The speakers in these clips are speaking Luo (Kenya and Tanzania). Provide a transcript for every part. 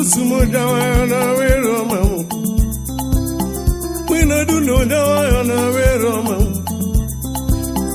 Kisumo jawa na wero mamu. Mina duno jawa na wero mamu.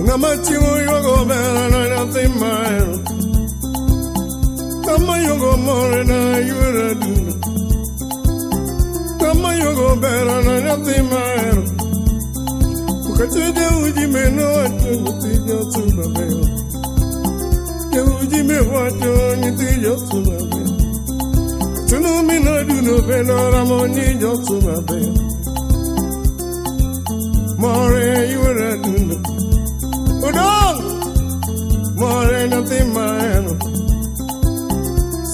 Ngama chingo yogo bera na nyathi mahero. Kama yogo more na yura duno. Kama yogo bera na nyathi mahero. Ukachede uji meno wacho nyathi jotu mabeyo. Uji me wacho nyathi jotu mabeyo. Tunu mina duno beno ramo ni jotu mabeyo. More yura duno. Udong more nyathi mahero.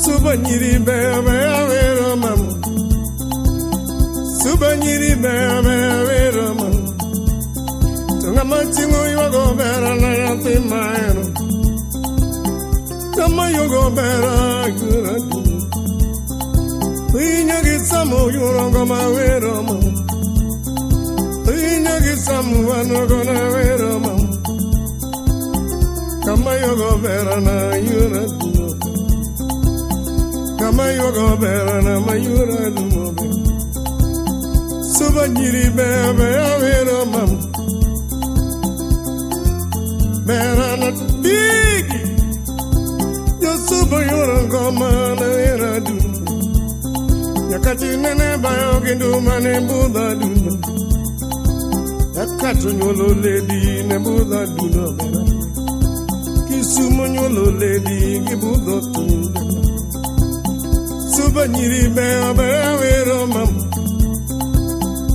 Suba nyiri bebe awero mamu. Suba nyiri bebe awero mamu. Ngama chingo yogo bera na nyathi mahero. Ngama yogo bera gura du. Inya gi samu yuro ngoma wero mamu. Inya gi samu wano gona wero mamu. Ngama yogo bera na yura du. Ngama yogo bera na mayura du. Suba nyiri bebe awero mamu. Bera na bigi, Yosuba yoro ngoma na era du. Nyakati nene bayo gindu mane buda duno. Nyakati nyolo lady ne buda duno bera. Kisumo nyolo lady gi buda tunde. Suba nyiri bera bera wero mam.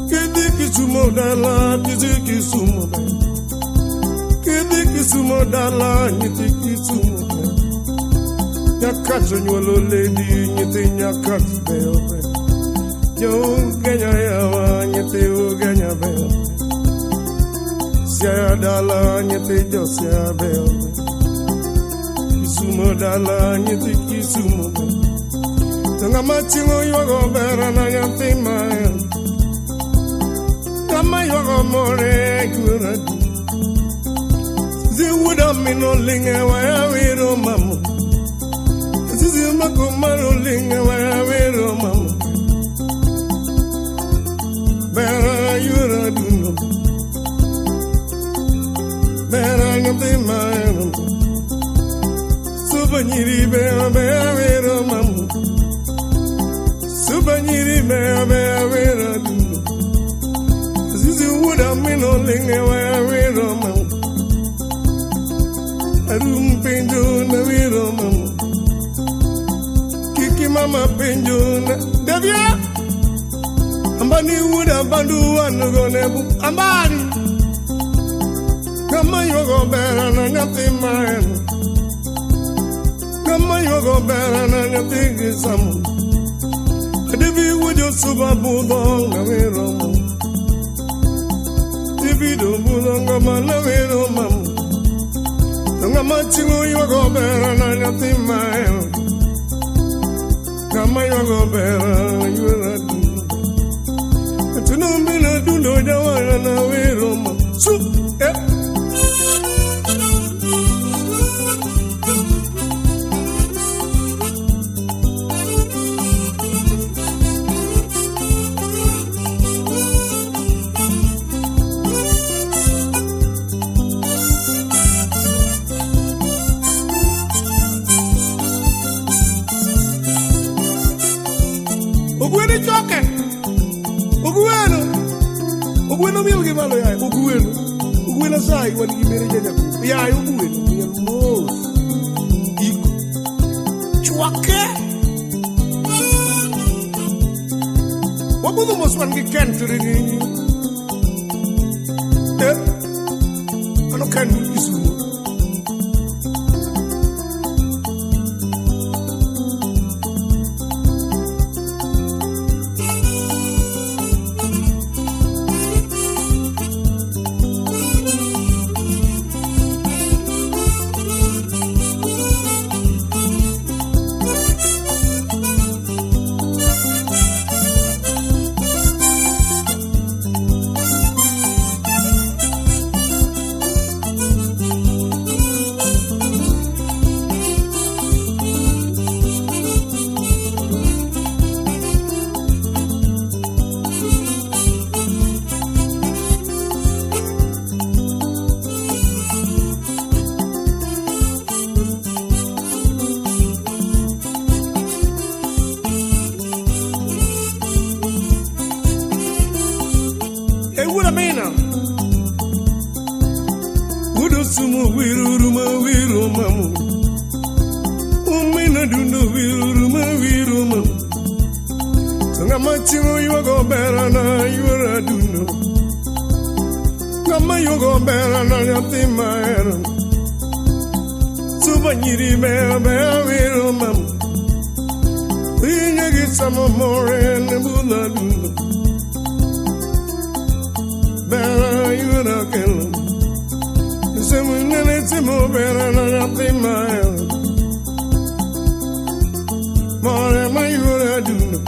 Kedi kisumo dala kisi kisumo bera. Kedi kisumo dala nyiti kisumo bera. Nyakati nyolo lady nyiti nyakati bera bera. Yo Kenya yawa nyiti Ugenya bera. Siaya dala nyiti Josia bera. Kisumo dala nyiti kisumo bera. Ngama chingo yogo bera na nyathi mahero. Ngama yogo more kura du. Ziwuda mino linge waya wero mamu. Zizi mako maro linge waya wero mamu. Bera yura duno. Bera nyathi mahero. Suba nyiri bera bera wero mamu. Suba nyiri bera bera wero duno. Zizi wuda mino linge waya wero mamu. Arum penjo na wero mamu. Kiki mama penjo na Devia. Ambani wuda bandu wanugo nebu ambani. Kama yogo bera na nyathi mahero. Kama yogo bera na nyathi gisamu. Devi wujo suba budo na wero mamu. Devi do budo ngama na wero mamu. Ngama chingo yogo bera na nyathi mahero. Ngama yogo bera yura du. Tunu mina duno jawa na wero mamu. Su eh. Ogweno choke. Ogweno. Ogweno miel gi malo yaye. Ogweno. Ogweno sai wan gi mere jajaku. Yaye ogweno miel mos. Iko. Chwake. Wabudho mos wan gi Ken to ringi. Eh. Ano Ken Kisumo. sumu wiruru ma wiru mamu. Umina dundo wiruru ma wiru mamu. Ngama chingo yugo berana yura dundo. Ngama yugo berana nyathi mahero. Suba nyiri beyo beyo wiru mamu. Inye gi samo more ne bula dundo. Bera yura kelo. Semu nene semu berana nyathi mahero. More ma yura dundo.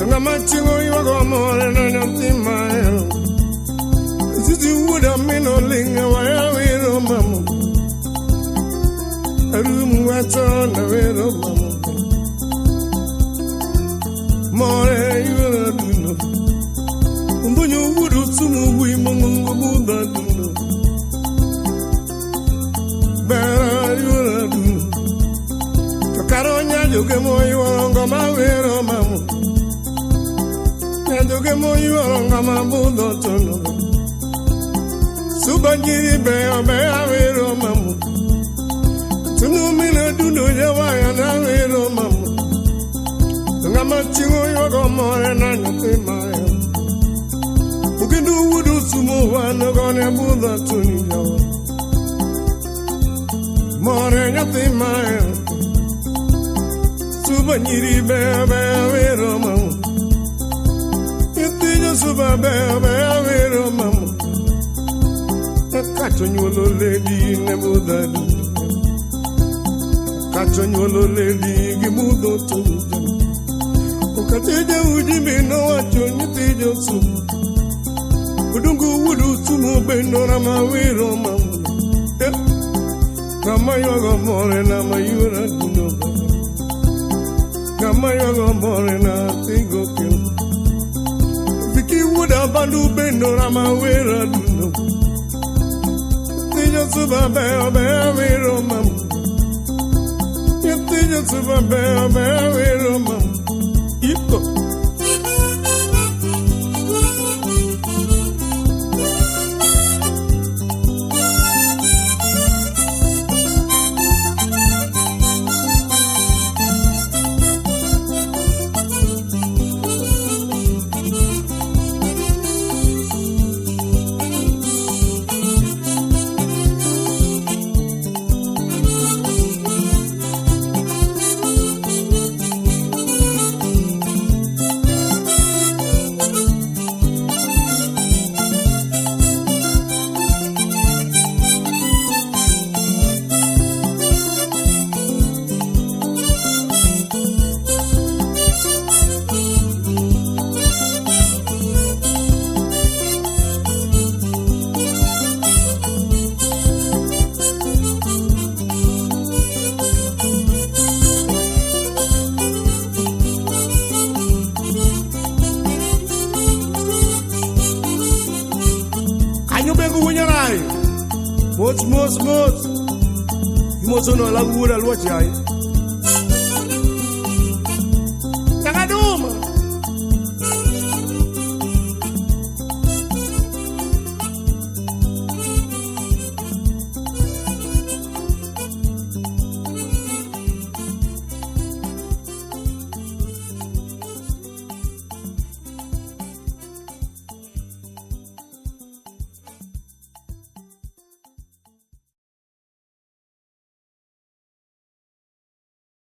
Ngama chingo yugo more na nyathi mahero. Sisi wuda mino linga waya wiro mamu. Arumu wacho na wiro mamu. More yura dundo. Umbonyo wudu sumu wi mongongo bunda dundo. Bera yura dundo. Tokaro nyajoge moyo ngoma wiro mamu. Nyajoge moyo ngoma bunda tono. Subanjiri beyo beyo wiro mamu. Tunu mina dundo jawaya na wiro mamu. Ngama chingo yogo more na nyathi mahero. Ukindu wudu sumu wano gone bunda tuni jawa. More nyathi mahero. Subanjiri beyo beyo wiro mamu. Nyithindo suba beyo beyo wiro mamu. Kacho nyuolo lady ne budha dundo. Kacho nyuolo lady gi budho tuni jawa. Okatije uji beno wacho nyithijo sumu. Udungu wudu sumu beno rama wiro mamu. Kama yogo more na mayura dundo. Kama yogo more na tigo kelo. Viki wuda bandu beno rama wira dundo. Nyithijo suba beyo beyo wiro mamu. Nyithijo suba beyo beyo wiro mamu. Iko. Mos mos mos. Imoso no la gura luochi ai.